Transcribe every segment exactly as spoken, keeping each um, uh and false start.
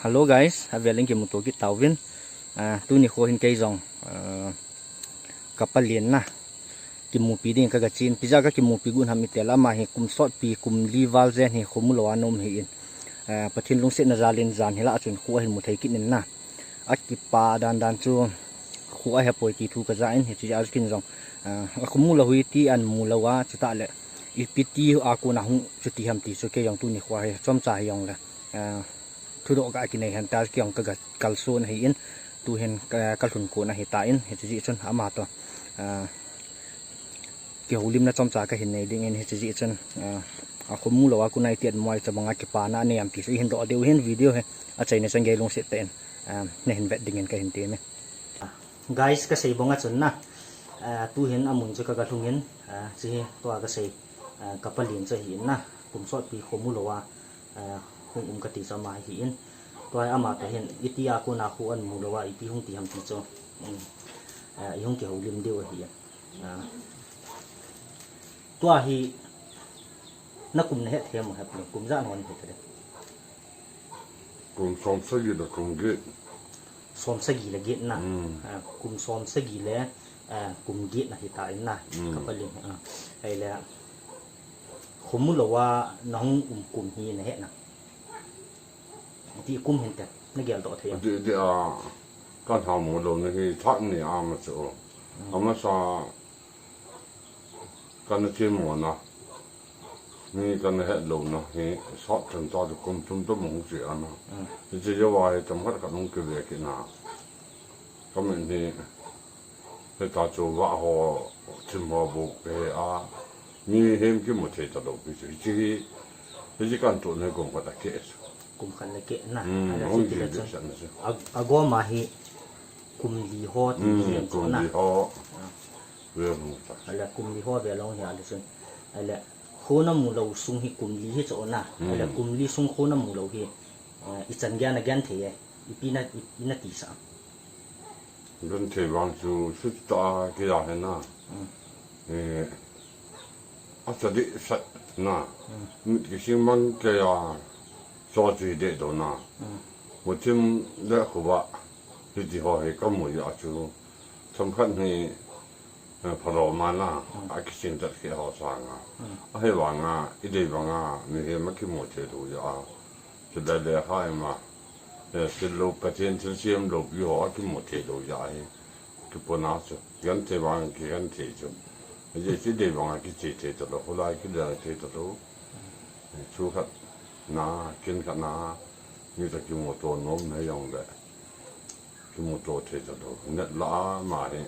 Hello guys, avel in kimuto kit tauvin. Ah, tuni kho hin kei jong, ah, ka palen na kimupi ding ka gachen. Pija ka kimupi gun ham itile ama hi kum sotpi, kum li val jen hi khomu lou a nom hi in. Ah, Pathen lungsetna jal in jan hi la chun kho ahin mu thei kit in na. Akipa dan dan chu kho ahe poi ti thu ka ja in hiche a kin jong. Ah, khomu lou hi ti an mu lou a, chutah le ipi ti a kon a hung chuti ham ti chu kei jong tuni kho hi chomcha hi jong le. Ah, thudoh ka kinei hen ta kei jong ka ga kalson ahi in, tuhin ka, ka lhun kon ahi ta in, hiche jeh chun ama to, ah, kihoulimna chomcha ka hin nei ding in, hiche jeh chun, ah, akhomu lou a kon a iti a mo a icha banga kipana anei am ti chu ihin doh diu hin video hi achaina chan gei lungset tah in, ah, nahin vet ding in ka hin tem e. Guys, ka sei bang a chun na, ah, tuhin amun chu ka ga lhung in, ah, hiche hi tua ka sei, ah, ka palen chu ahi in na, kum sotpi khomu lou a, ah, hung um kati chu ama hi in. Tua hi ama toh hin, iti a kon a kho an mu lou a, ipi hung ti ham ti chu, um, ah, i hung kihoulim diu ahi in. Ah, tua hi na kum na het thei mo, het lo, kum ijat na het thei? Kum som sagi le kum get. Som sagi le get na. Hmm. Ah, kum som sagi le, ah, kum get na hi ta in na. Hmm. Ka palen, ah. Ahile, khomu lou a na hung um kum hi na het na? Iti kum hin te, na gel doh thei am? Iti, iti a, ka hna mu lou na hi thah ni a ma chu. Hmm. Amasa, Kana chemona, mi kana het louna hi sot chan cha chu kum thum toh hung che ana. Mm. Hiche jouva hi chomkhat khat hung kive kit na. Ka min hi, hita chu vah ho, thim ho bou kahe a, mihem kimu thei talou pi chu. Hiche hi, hiche kana tohna hi kum khat a keh chu. Kum khat le keh na. Hmm, ala hung chu kile chu. Chu. A, agoma hi kum li ho ti, hmm, hi kum li ho. Ah. Ve hung ta. Ahile kum li ho ve lou hi ahile chun. Ahile kho na mu lou sung hi kum li hi chu na. Hmm. Ahile kum li sung kho na mu lou hi, eh, ichan gei a na gen thei e. Ipi na, i, i na ti sa. Gen thei vang chu sut ta kei a hi na. Hmm. Eh, Acha dehset na. Hmm. Mit kising mang kei a, cho chu hi deh doh na. Hmm. Muthim le khovah, hiti ho hi ka mu a chu. Chomkhat hi, eh, phalou ma na, hmm, a kising tat kei ho sanga. Hmm. Ahivanga, i dei vanga, mihem a kimu thei lou a. Chu le le ha ima. Eh, thil lou, Pathen thilsem loupi ho a kimu thei lou a hi. Kipona chu. Genthei vang kigenthei chu. Ajeh chu dei vang a kiche thei talou, kholai kile thei talou. Thu khat na, kin khat na, mi toh kimuto nom na jong le. Kimuto thei talou. Net la a ma hi.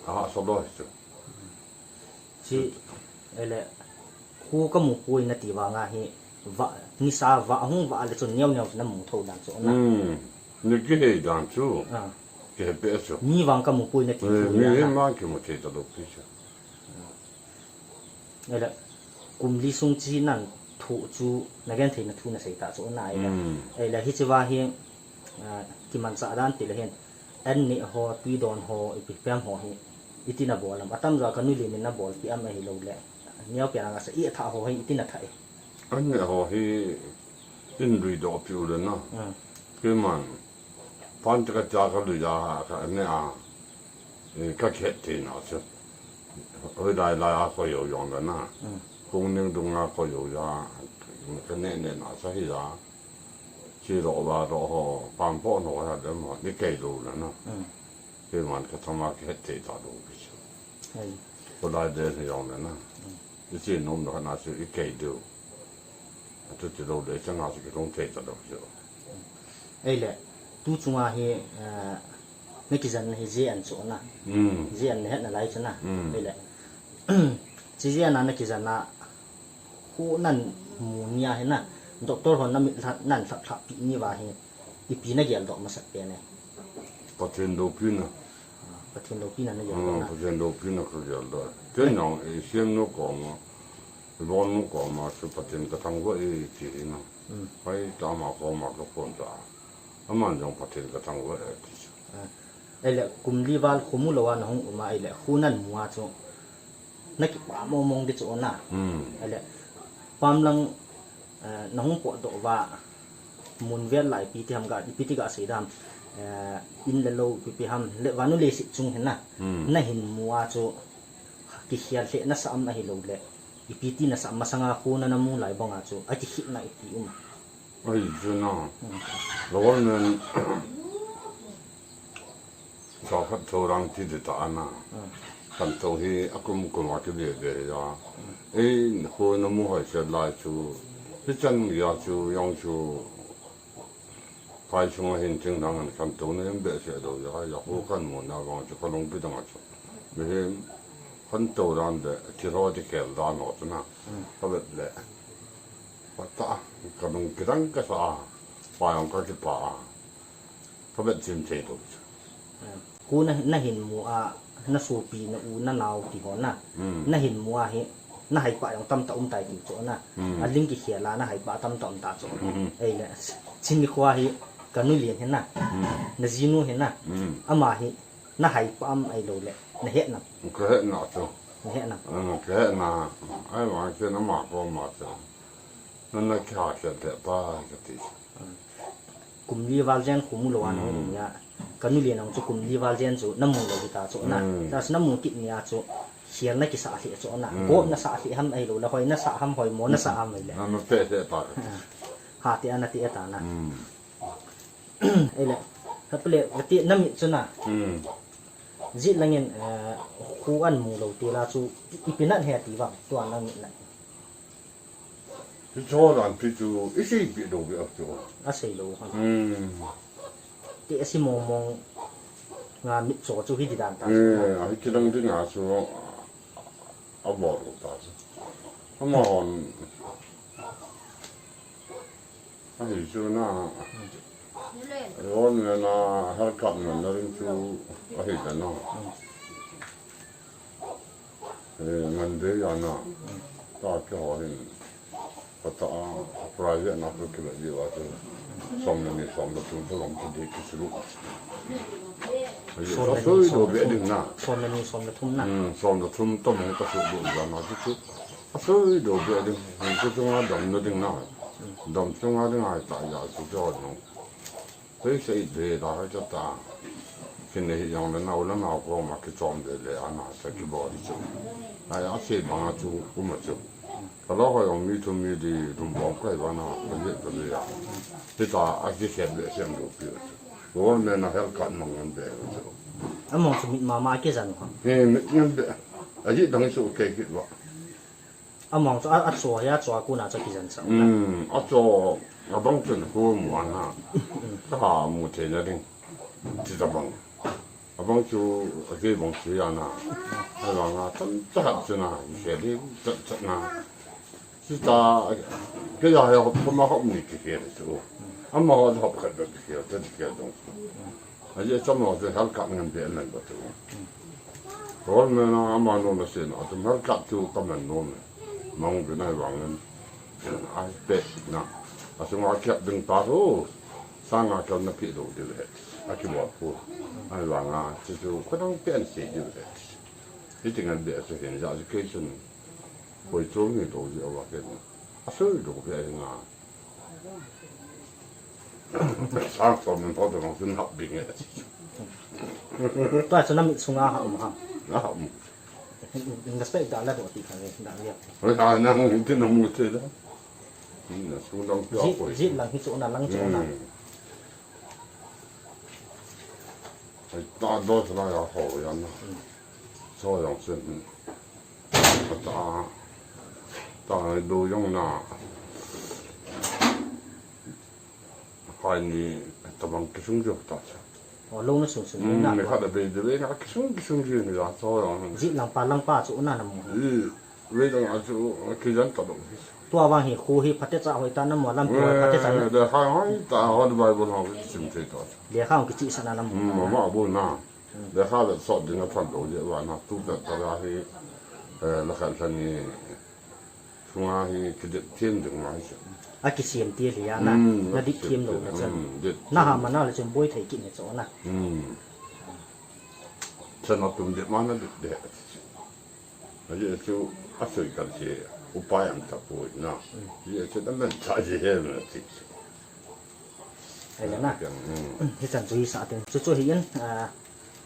Ahahsa lou hi chu. Chi, ele, kho ka mu poi na ti vang a hi, va, nisa va, hung va le chun neo neo chu na mu tho dan chu na. Hmm. Ni kihei dan chu. Ah. Kihei pe chu. Mi vang ka mu poi na ti, eh, chu mi na. Hi ma kimu thei talou pi chu. Ele, kum li sung chi nan thu chu na genthei na thu na sei ta chu na ele. Hmm. Ele, hiche va hi, ah, kimanchah dan ti le hin. An neh ho, tui don ho, ipi pen ho hi, iti na bol am? Atam jo a ka nu le nin na bolpi am ahilou le. Neo pen a nga sa i a thah ho hi, iti na thah e. An neh ho hi, in lui doh piu le na. Hmm. Keiman, pan te ka cha ka lui a, ka neh a, eh, ka khet thei na chu. Hoi lai lai a ko yo yong le na. Hmm. Kung ning dung a ko yo ya, ka neh neh na sa hi ya. Chi lo ba lo ho, pam po no ha de mo, ni kei lo na na. Hmm. Keiman ka thama kihet thei talou pi chu. Hai. Kholai de ni jong na na. Hmm. Ni chi nom na na chu i kei diu. Tu ti lo de chang a chu kilung thei talou chu. Ei le, tu chunga hi, eh, na kijen hi J N chu na. Hmm. J N na het na lai chu na. Hmm. Ei le. Chi J N a na kijen a, Kho nan mu ni a hi na, doctor hon na mit lha, nan lhap lhap pi ni va hi, ipi na gel doh masat pen e? Pathen loupina. Ah, Pathen loupina na gel doh na. Ah, Pathen loupina ka gel doh. Kei nang, eh, siam nu koma, bon nu koma, chu Pathen ka thangvah e ti hi na. Hmm. Hai ta ama koma ka phone ta. Aman jong Pathen ka thangvah e ti chu. Ah. Ele kum li val kho mu lou a na hung um a, ele kho nan mu a chu na kipah mong mong di chu na. Hmm. Ele pam lang, eh, na hung potdoh uva, Mun vel lai ipi ti ham ga, ipi ti ga sei dam. Eh, in le lou ipi ipi ham. Le vanu leiset chung hin na. Hmm. Na hin mu a chu kikhel lheh na sa am ahilou le. Ipi ti na sa am masanga khu na na mu lai bang a chu. A kikhel na ipi um. Ai, chu na. Hmm. Government Sa khat tho rang ti ti ta ana. Hmm. Kan tho hi a kum kum a ki be be ya. Hmm. Ei, khu na mu hoi se lai chu. Hi chan ya chu, yong chu. Phai chunga hin ching dang an kan tho na yam be se do ya. Ya khu kan mu na bang chu ka long pi dang a chu. Mi hin kan tho dan de, ti ho ti khel dan ho chu na. Hmm. Ka be le. Pa ta, ka long ki dang ka sa. Pa yong ka ki pa. Ka be chin che do chu. Khu na, na hin mu a, na sopi, na u, na nao ti ho na. Hmm. Na hin mu a hi, na haipa jong tamtah um tai ti chu na. Hmm. A ling kikhel a na haipa tamtah um ta chu. Hmm. Ei le, chini khu a hi, ka nu lien hi na. Hmm. Na jinu hi na. Hmm. Ama hi, na haipa am ahilou le, na het na. Ka het na chu. Na het na. Ah, ka het na. Ai ma ke na ma ko ma chu. Na na kha ke te pa ka ti. Kum li val jen khu mu lou a na hung um ya. Ka nu lien ang chu kum li val jen chu na mu lou hi ta chu na. Hmm. Ta na mu kit ni a chu. Hial na kisa lheh chu na. Hmm. Gop na sa lheh ham ahilou le hoi na sa ham hoi mo na sa ham le. Na na te te ta. Ha te ana te ta na. Hmm. Ei le. Ka pele ka ti na mi chu na. Hmm. Jit langin, eh, khu an mu lou ti la chu ipi na he ti vang. Tu an na mi na. Ti cho dan pi chu, i sei pi do bi ap chu. A sei lou ha. Hmm. Ti a si mong mong nga mit cho chu hi di dan ta. Eh, a hi ki dang ding a chu a bol ta chu. Ama hon. A hi chu na. Ron me na her kap na na ring chu a hi ta na. Eh, ngan de ya na. Ta ke ho hin. Ka ta a, private na ko ki la ji wa chu. Som le ni som le thum to lam ki de ki sulu. Ai, som le ni som le thum. Som le ni som le thum na. Hmm, som le thum to me ka sulu ya na chu chu. A sui do be ding. Ko chu nga dam na ding na. Dam chu nga ding ai ta ya chu cho no. Hei, sei be da hai cha ta. Kin nei hi jong le nau le nau ko ma ki chom de le ana sa ki bo di chu. Ai a sei bang a chu um a chu. Ka lo ho jong mi thum mi di dum bom kai ba na ka le ka le ya. Ti ta a ki khet be sem do pi chu. Government na hel kan mang ngan be chu. A mong chu mit ma ma ki jan ha. He mit ngan be. A ji dang chu ke ki ba. Among chu a, a cho hi a cho a kona chu kijen sa. Hmm, a cho a bang chun khu mu ana. Ka ha mu thei na ding. Ti ta bang. A bang chu a ke bang chu ya na. A la nga tam cha hat chu na. Ke di cha cha na. Ti ta ke ya he hop ma hop ni ki ke chu. Ama ho hop khat ba ki ke ta ki ke dong. A je chom lo chu hel kap ngan be nan ba chu. Rol me na ama no na sen a chu hel kap chu ka man no me. Mang be nai wang ngan. A pe na. A sunga kiap ding ta ro. Sanga kiap na pi do de le. A ki mo ko. Ai wang a chu chu ko dang pe an se de le. Hi ting an be a chu hin ja chu ke chun. Koi chu ni do ji a wa ke. A su do be nga. Sang som min pho to nong sun hap ding e. Tua chu na mit sunga ha um ha. Na hap um. In respect da la do ti kha le da le. Oi, ha, na hung tin na mu te da. Ni na su dang pia. Jit, koi. Jit lang hi chu na lang chu na. Hmm. Ai ta do chu na ya ho ya na. Hmm. So yang sen. Ta, ta do jong na. Hai ni, tabang kisung jo ta cha. O, lo na sung sung na. Hmm, ni kha da be de be na kisung kisung ji ni la so jong. Ji lang pa lang pa chu na na mo. Ji, ve dang a chu kijan ta dong. Tua vang hi khu hi phate cha hoi ta na mo lam pi hoi phate cha na. Eh, da hai hai ta hoi Bible hoi sim thei ta. Le kha ki chi sa na na mo. Hmm, ma ma bu na. Lekha le sot ding a than do je wa na tu ta ta la hi, eh, la khan than ni sunga hi ki dip thim ding ma hi. A ki siam ti li ya na, hmm, na dip thim lo na chan. Hmm, dip na ha thim. Ma na le chun boi thei ki ne cho na. Hmm. Chan a tum dip ma na dip de. A je chu a soi kan che upai ang ta poi na. Hmm. Je chu na men cha je he na ti. Ahile na. Hichan chu hisah ten. Chuchu hi in, ah,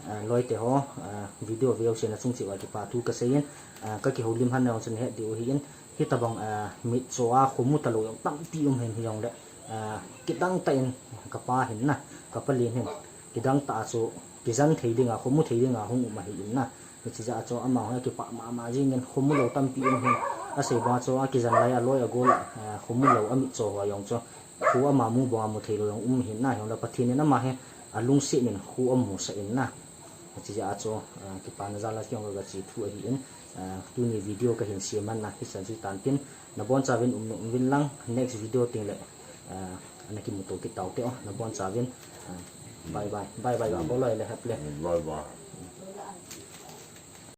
ah, loite ho, ah, video veu sena chung cheh uva kipa thu kasei in, ah, kakihoulim hon nahung chun het diu hi in, hitabang, ah, mitcho a khomu talou jong tampi um hin hijongle, ah, kidang tah in kapa hin na, kapa lin hin, kidang tah a chu kijan thei dinga, khomu thei dinga hung um ahi in na. Hiche jeh a chu ama hung akipah mama jing in khomu lou tampi um hin, asei bang chu akijan lai a loi agol, ah, khomu lou amitcho ho jong chu, kho ama mu bang a mu thei lou jong um hin na, hijongle Pathen in ama hi alungset in kho amusah in na. Hiche jeh a chu, ah, kipana jal a kihong kache thu ahi in, ah, tuni video kahin sem man na, hichan chu hitan tin, nabonchauvin um, um uvin lang, next video teng le, ah, ana kimuto kit taute o, nabonchauvin, ah, bye bye, bye bye, ga bol loi le happy le. Bye bye.